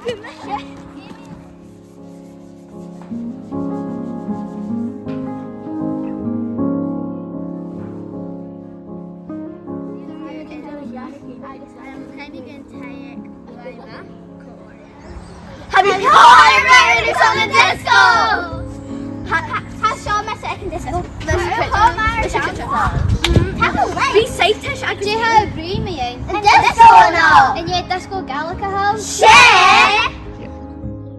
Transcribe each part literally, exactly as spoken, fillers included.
Tha mi cho airrtair ri dol a dh'fhaireachdainn disco! Tha, tha, tha seo mar seachd an disco. Tha seo mar seachd an disco. Tha mi lei. Bidh saithteas agus dè tha a' bruidhinn mu dheidhinn? An disco, no? An e disco Gàidhlig a th' ann? 'S e!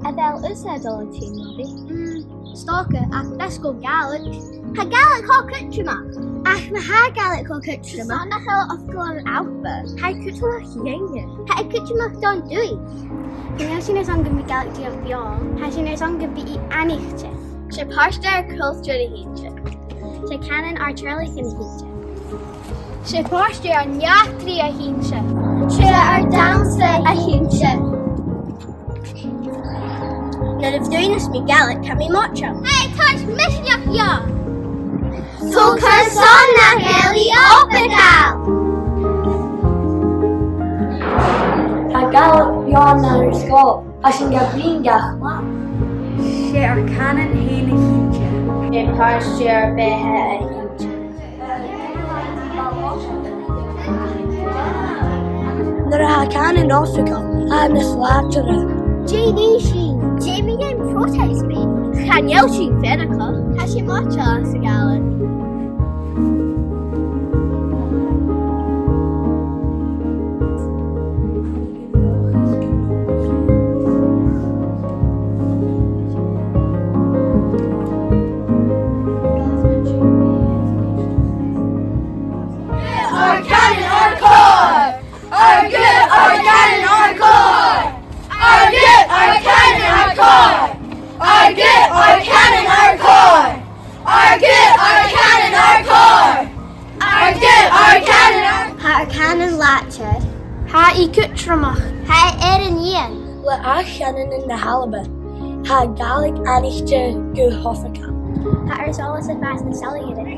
A bheil thusa a' dol an t-sèithean, Ruby? Mm, 's dòcha, ach disco Gàidhlig. Tha Gàidhlig cho cudromach. Ach ma tha Gàidhlig cho cudromach, 's ann nach eil e oifigeil ann an Alba. Tha e cudromach dhuinne. Tha e cudromach don dùthaich. Chan eil sinn airson gum bi Gàidhlig dìreach beò. Tha sinn airson gum bi i aithnichte. 'S e pàirt de ar cultar a th' innte. 'S e cànan ar teaghlach a th' innte. 'S e pàirt de ar n-eachdraidh a th' innte. 'S e ar dannsa a th' innte. Nuair a bhruidhneas mi Gàidhlig, tha mi moiteil. Hey, tha e misneachail! So carson nach eil i oifigeil? Tha Gàidhlig beò ann an sgoil, tha sinn ga bruidhinn gach math. 'S e ar cànan fhèin a th' innte. 'S e pàirt de ar beatha a th' innte. Nuair a tha cànan oifigeil, tha e nas làidire. Dè nì sinn? Dè mu dheidhinn protest, babe? Chan eil sinn faireachdainn. Tha sinn moiteil às a' Ghàidhlig. Ar cànan, ar còir! Ar gàidheal, ar cànan, ar còir! Ar gàidheal, ar cànan, ar còir! Ar gàidheal, ar cànan, ar còir! Ar gàidheal, ar cànan, ar còir! Ar gàidheal, ar cànan, ar... Tha ar cànan làidir. Tha i cudromach. Tha i air an dìon. Le achd chànanan na h-Alba, tha Gàidhlig aithnichte gu h-oifigeil. Tha ar solas a' fàs nas soilleire.